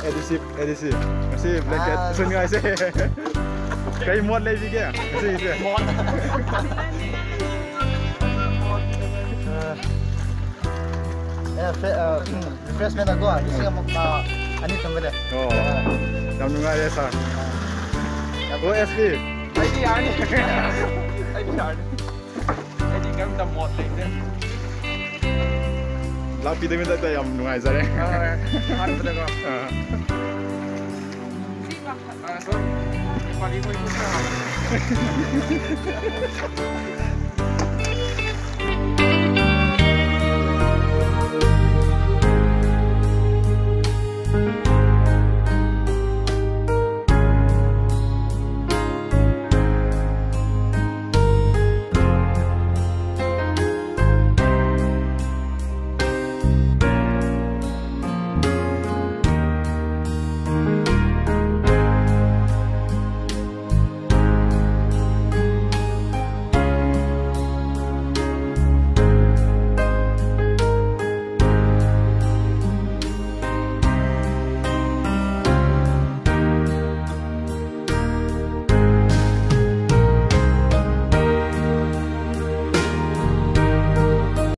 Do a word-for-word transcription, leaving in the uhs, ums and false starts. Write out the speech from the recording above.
A D C, A D C. Ngasi blanket sun ngai se. Kai mot lei bi ke. Ngasi se. Eh, fe-, eh, refreshment a go a, isi ka mok ma, ani tam bele. Oh. Yam nungai le sa. Oh, S P. Ai di ani. Ai di ani. Ai di kam tam mot le de. Lapi de min ta ta yam nungai sa le. Ah, han pa da ko. Ah. Ah, so, pali ko ko sa.